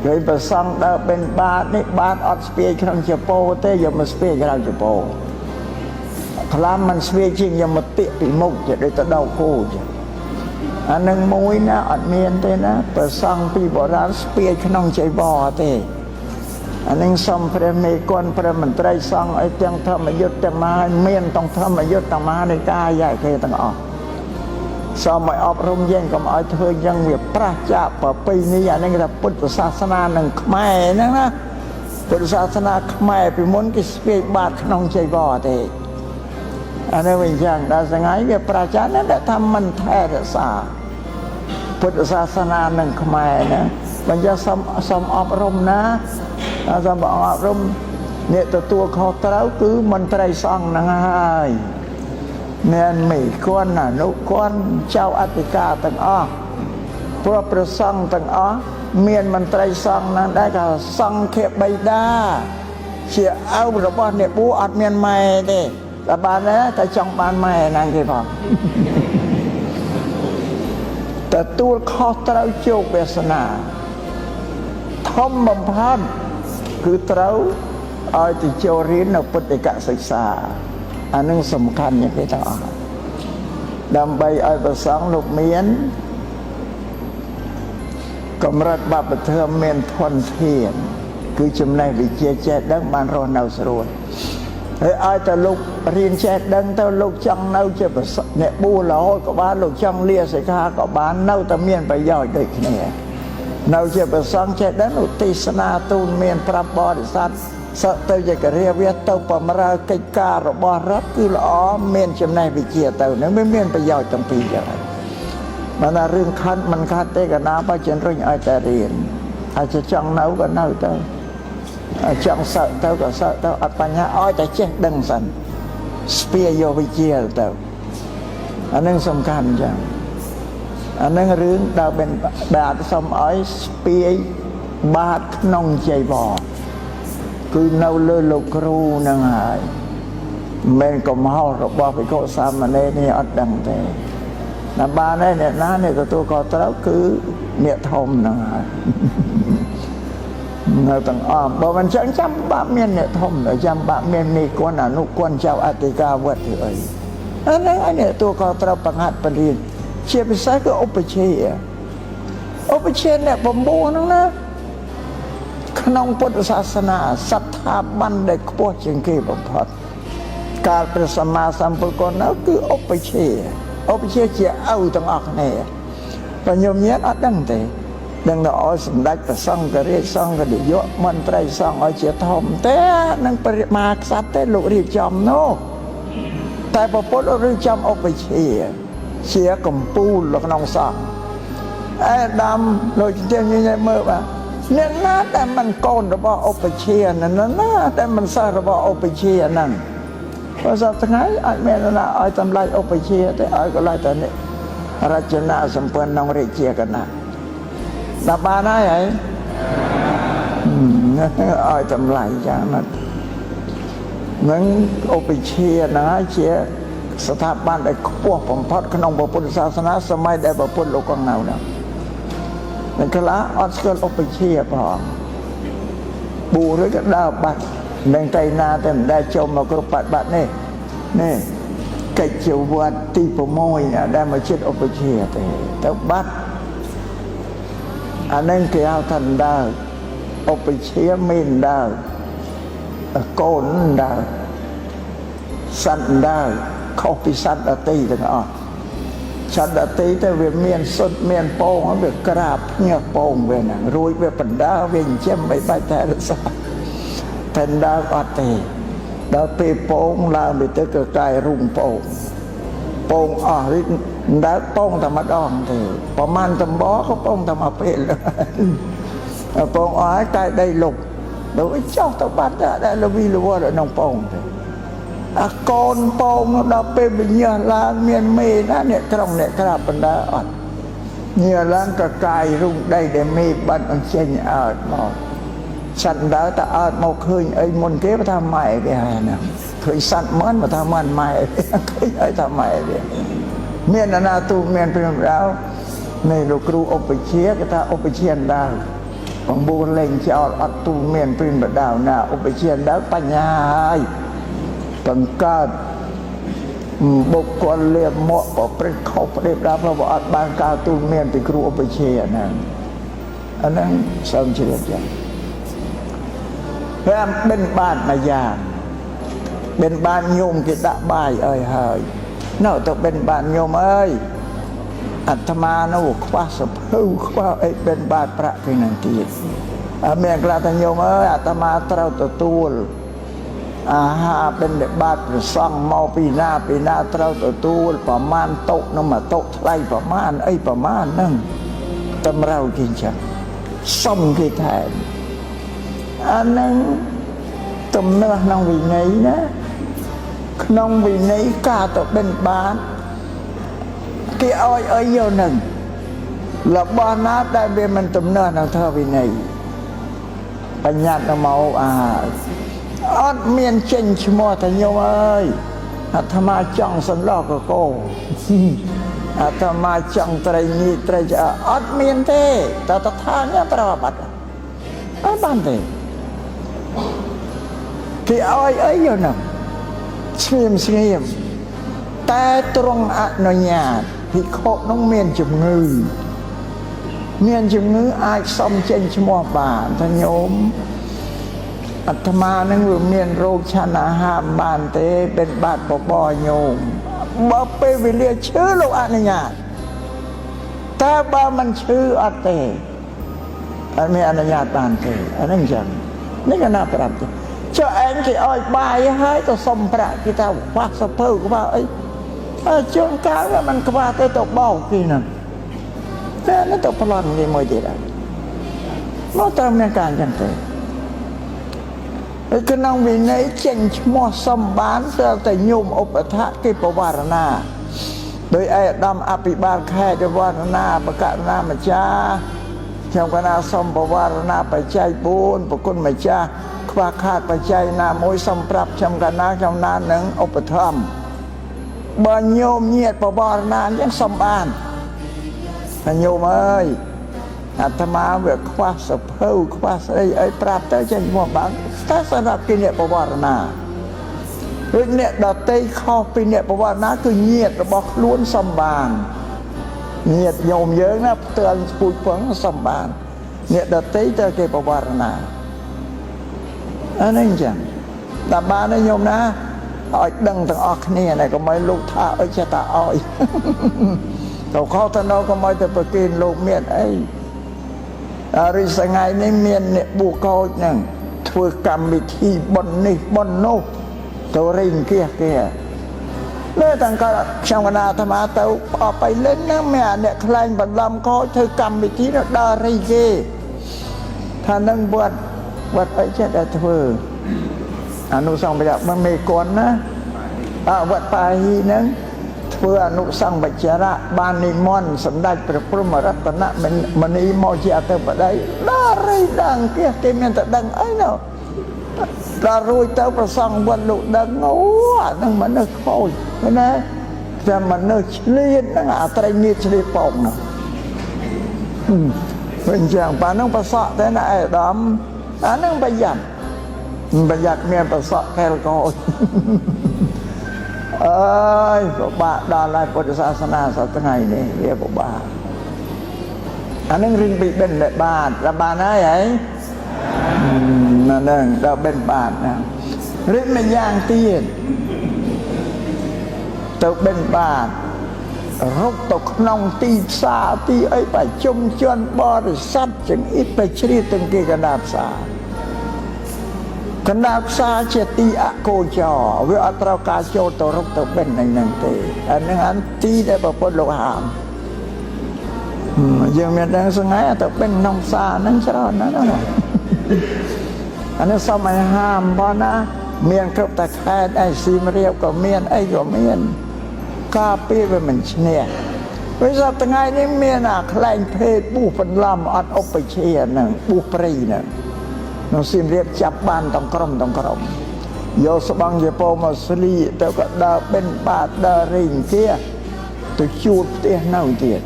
ឃើញប្រសង់ដើរបិណ្ឌបាតនេះបាតអត់ស្ពាយក្នុងចពោទេយកមកស្ពាយក្រៅចពោខ្លះមិនស្ពាយជាងយកមកទាកពីមុខជាដូចទៅដៅគោចឹងអានឹងមួយណាអត់មានទេណាប្រសង់ពីបុរាណស្ពាយក្នុងចីវរទេអានឹងសំព្រះមេគុណព្រះមន្ត្រីសង្ឃអីទាំងធម្មយុត្តទាំងមហាមានទាំងធម្មយុត្តទាំងមហានិកាយគេទាំងអស់សូមឲ្យអប់រំយើងកុំឲ្យធ្វើយ៉ាងវាប្រះចាកប្រពៃណីអានេះគេថាពុទ្ធសាសនានឹងខ្មែរហ្នឹងណាពុទ្ធសាសនាខ្មែរពីមុនគេស្ពាយបាតក្នុងចីវរទេអានេះវិញចឹងដល់ថ្ងៃវាប្រះចាកណាដែលថាមិនថែរក្សាពុទ្ធសាសនានឹងខ្មែរណាបញ្ជាសូមអប់រំណាសូមអប់រំអ្នកទទួលខុសត្រូវគឺមន្ត្រីសង្ឃហ្នឹងហើយមានមេគុណអនុគុណចៅអធិការទាំងអស់ព្រោះព្រះសង្ឃទាំងអស់មានមន្ត្រីសង្ឃហ្នឹងដែរក៏សង្ឃបិតាជាឪរបស់អ្នកបួសអត់មានម៉ែទេតែបានដែរតែចង់បានម៉ែហ្នឹងគេផងទទួលខុសត្រូវជោគវាសនាធំបំផុតគឺត្រូវឲ្យទៅចូលរៀននៅពុទ្ធិកសិក្សាអានឹងសំខាន់ជាងគេទាំងអស់ដើម្បីឲ្យព្រះសង្ឃលោកមានកម្រិតបព្វធម៌មានធនធានគឺចំណេះវិជ្ជាចេះដឹងបានរស់នៅស្រួលហើយឲ្យតែលោករៀនចេះដឹងទៅលោកចង់នៅជាអ្នកបួសរហូតក៏បានលោកចង់លាសិក្ខាក៏បាននៅតែមានប្រយោជន៍ដូចគ្នានៅជាព្រះសង្ឃចេះដឹងលោកទេសនាទូនមានប្រាប់បរិស័ទសឹកទៅជាករិយាវាទៅបំរើកិច្ចការរបស់រដ្ឋគឺល្អមានចំណេះវិជ្ជាទៅនឹងវាមានប្រយោជន៍ទាំងពីរយ៉ាងហើយមិនថារឿងខាត់មិនខាត់ទេកណាបើជំរុញឲ្យតែរៀនអាចចង់នៅក៏នៅទៅចង់សឹកទៅក៏សឹកទៅអត់បញ្ហាឲ្យតែចេះដឹងសិនស្ពាយយកវិជ្ជាទៅអានឹងសំខាន់ចឹងអានឹងរឿងដើរបិណ្ឌបាតសុំឲ្យស្ពាយបាតក្នុងចីវរគឺនៅលើលោកគ្រូនឹងហើយមិនកំហុសរបស់ភិក្ខុសាមណេរនេះអត់ដឹងទេណាបានទេអ្នកណាអ្នកទទួលខុសត្រូវគឺអ្នកធំហ្នឹងហើយនៅទាំងអស់បើមិនចឹងចាំបាក់មានអ្នកធំចាំបាក់មានមេគុណអនុគុណចៅអធិការវត្តឬអីអាហ្នឹងឯអ្នកទទួលខុសត្រូវបង្ហាត់បង្រៀនជាពិសេសគឺឧបជាឧបជាអ្នកបំពោះហ្នឹងណាក្នុងពុទ្ធសាសនាសត្ថាប័នដែលខ្ពស់ជាងគេបំផុតកាលព្រះសម្មាសម្ពុទ្ធកនៅគឺឧបជាឧបជាជាឪទាំងអស់គ្នាបើញោមញាតអត់ដឹងទេដឹងតែឲ្យសម្ដេចព្រះសង្ឃរាជសង្ឃនាយកមន្ត្រីសង្ឃឲ្យជាធំទេនឹងព្រះមហាក្សត្រទេលោករៀបចំនោះតែព្រះពុទ្ធរៀបចំឧបជាជាកម្ពូលនៅក្នុងសង្ឃអេដាមលោកជំទាវញញមើលបាទអ្នកណាដែលមិនកូនរបស់ឧបជាណាណាដែលមិនសិស្សរបស់ឧបជាហ្នឹងបើសប្តាហ៍ថ្ងៃអាចមានណាឲ្យតម្លៃឧបជាទេឲ្យកន្លែងតែនេះរចនាសម្ព័ន្ធក្នុងរាជាគណៈដល់បានហើយហីឲ្យតម្លៃយ៉ាងណានឹងឧបជាហ្នឹងហើយជាស្ថាប័នដែលខ្ពស់បំផុតក្នុងពុទ្ធសាសនាសម័យដែលពុទ្ធលោកកងនៅហ្នឹងតែខ្លះអត់ស្គាល់ឧបជាផងបួសឬក៏ដើរបាត់នឹងតែណាតែមិនដែលចូលមកគ្រប់បាត់បាត់នេះនេះកិច្ចវត្តទី6ណាដែលមកចិត្តឧបជាទេទៅបាត់អានឹងគេហៅថាដើរឧបជាមានដើរកូនដើរសត្វដើរខុសពីសត្វដទៃទាំងអស់សត្វដទៃទៅវាមានសុទ្ធមានពងវាក្រាបភ្ញាក់ពងវាហ្នឹងរួចវាបណ្ដើវាចិញ្ចឹមមិនបាច់តែរក្សាតែដើរអត់ទេដល់ពេលពងឡើងទៅទៅក៏កាយរុងពងពងអស់រីដើរពងតែម្ដងទេប្រហែលតំបក៏ពងតែមួយពេលពងអស់ហើយកាយដីលុបដល់ចុះទៅបាត់តែលវីលវល់ក្នុងពងទេអាកូនពងដល់ពេលវិញ្ញាឡើងមានមេណាអ្នកក្រុងអ្នកក្រាបបណ្ដាអត់ញើឡើងក៏កាយរុងដីដែលមេបាត់អញ្ចេញអើតមកសត្វដើរតើអើតមកឃើញអីមុនគេថាម៉ែវាហើយណាឃើញសត្វមិនថាមិនម៉ែឃើញអីថាម៉ែវាមានអាណាទូមានព្រះដៅនេះលោកគ្រូឧបជាគេថាឧបជាដើរ បង្បួលលេងចោលអត់ទូមានព្រិនបដៅណាឧបជាដល់បញ្ញាហើយបង្កើតបុគ្គលលាមកប្រព្រឹត្តខុសផ្ដេបដាព្រោះអត់បានការទូលមានពីគ្រូឧបជាហ្នឹងអាហ្នឹងសូមជ្រាបចឹងហើយបិណ្ឌបាតមួយយ៉ាងបិណ្ឌបាតញោមគេដាក់បាយអើយហើយនៅទៅបិណ្ឌបាតញោមអើយអាត្មានោះខ្វះសភៅខ្វះអីបិណ្ឌបាតប្រាក់គេនឹងទៀតអើមានខ្លះថាញោមអើយអាត្មាត្រូវទទួលអាហារបិណ្ឌបាតប្រសង់មកពីណាពីណាត្រូវទទួលប្រមាណតុនឹងមួយតុថ្លៃប្រមាណអីប្រមាណហ្នឹងតម្រូវគេចឹងសុំគេថែមអាហ្នឹងទំនាស់ក្នុងវិន័យណាក្នុងវិន័យការទៅបិណ្ឌបាតគេឲ្យអីយកនឹងរបស់ណាដែលវាមិនទំនាស់នឹងធម៌វិន័យបញ្ញត្តិមកអាអត់មានចេញឈ្មោះថាញោមអើយអាត្មាចង់សន្លោះកកោអាត្មាចង់ត្រីញីត្រីឆ្អើអត់មានទេតើតថាញប្របាត់អត់បានទេគេឲ្យអីយកនឹងស្ងៀមស្ងៀមតែត្រង់អនុញ្ញាតភិក្ខុនោះមានជំងឺមានជំងឺអាចសុំចេញឈ្មោះបានថាញោមអាត្មានឹងវាមានរោគឆាន់អាហារបានទេเป็นបាតបបរញោមបើពេលវេលាឈឺលោកអនុញ្ញាតតែបើមិនឈឺអត់ទេអត់មានអនុញ្ញាតបានទេអានេះអញ្ចឹងនេះកណាប្រាប់ទេចុះឯងគេឲ្យបាយហើយទៅសុំប្រាក់គេថាខ្វះសភៅខ្វះអីអើជួនកាលវាមិនខ្វះទេទៅបោកគេហ្នឹងតែនេះទៅប្លន់គេមួយទៀតហើយមកត្រូវមានការអញ្ចឹងទេហើយក្នុងវិន័យចេញឈ្មោះសំបានត្រូវតែញោមឧបថៈគេបវរណាដោយឯកឧត្តមអភិបាលខេត្តវរណាបកណាម្ចាស់ខ្ញុំកណាសូមបវរណាបច្ច័យ4ប្រគុណម្ចាស់ខ្វះខាតបច្ច័យណាមួយសូមប្រាប់ខ្ញុំកណាខ្ញុំណានឹងឧបត្ថម្ភបើញោមញាតបវរណាអញ្ចឹងសំបានថាញោមអើយអាត្មាវាខ្វះសភៅខ្វះស្អីអីប្រាប់ទៅចេញមកបានតែសម្រាប់គេអ្នកបវរណាដូចអ្នកដតីខុសពីអ្នកបវរណាគឺញាតរបស់ខ្លួនសំបានញាតញោមយើងណាផ្ទាល់ស្ពូជពងសំបានអ្នកដតីទៅគេបវរណាអានេះអញ្ចឹងតែបានទេញោមណាឲ្យដឹងទាំងអស់គ្នាណាកុំឲ្យលោកថាអីចេះតែឲ្យទៅខុសទៅនៅកុំឲ្យទៅប្រគិនលោកមានអីអរិសថ្ងៃនេះមានអ្នកបួកោចហ្នឹងធ្វើកម្មវិធីបុណ្យនេះបុណ្យនោះទៅរែងគៀសគេលើតាំងក៏ខ្ញុំកណាអាត្មាទៅអបៃលិនហ្នឹងមានអាអ្នកខ្លែងបន្លំកោចធ្វើកម្មវិធីនោះដើររៃគេថានឹងវត្តវត្តអីចេះតែធ្វើអនុសង្ឃបច្ចៈមិនមេគន់ណាអវត្តបាហីហ្នឹងធ្វើអនុសង្ឃបច្ចរៈបាននិមន្តសម្ដេចព្រះព្រហ្មរតនមនីមកជាអធិបតីដល់រៃដឹងគេគេមានតែដឹងអីនោះដល់រួចទៅប្រសងវត្តលោកដឹងអូអាហ្នឹងមនុស្សខូចឃើញណាតែមនុស្សឆ្លៀតហ្នឹងអាត្រីងៀតឆ្លៀតពងហ្នឹងវិញចឹងប៉ាហ្នឹងប្រសក់ទេណាអេដាមអាហ្នឹងប្រយ័ត្នប្រយ័ត្នមានប្រសក់ខែលកោអើយពិបាកដល់ហើយពុទ្ធសាសនាសប្តាហ៍ថ្ងៃនេះវាពិបាកអានឹងរឿងពីបិណ្ឌបាតដល់បានហើយហីហ្នឹងដល់បិណ្ឌបាតណារឿងមួយយ៉ាងទៀតទៅបិណ្ឌបាតរុកទៅក្នុងទីផ្សារទីអីប្រជុំជនបរិស័ទចង្អៀតទៅជ្រៀតទាំងគេកណ្ដាលផ្សារកណ្ដាលផ្សារជាទីអកោចរវាអត់ត្រូវការចូលទៅរុកទៅបិណ្ឌហ្នឹងទេអានឹងអានទីដែលប្រពុតលោកហាមយើងមានដឹងសងៃទៅបិណ្ឌក្នុងផ្សារហ្នឹងច្រើនណាស់ណាអានេះសមឲ្យហាមបងណាមានគ្រប់តែខេត្តអីសៀមរាបក៏មានអីក៏មានការពារវាមិនឈ្នះព្រោះសប្តាហ៍ថ្ងៃនេះមានអាខ្លែងភេទបុះបន្លំអត់ឧបជាហ្នឹងបុះព្រៃហ្នឹងនៅសៀមរាបចាប់បានទាំងក្រុមទាំងក្រុមយកស្បង់ជាពោមកស្លៀកទៅក៏ដើរបិណ្ឌបាតដើររែងគេទៅជួតផ្ទះនៅទៀត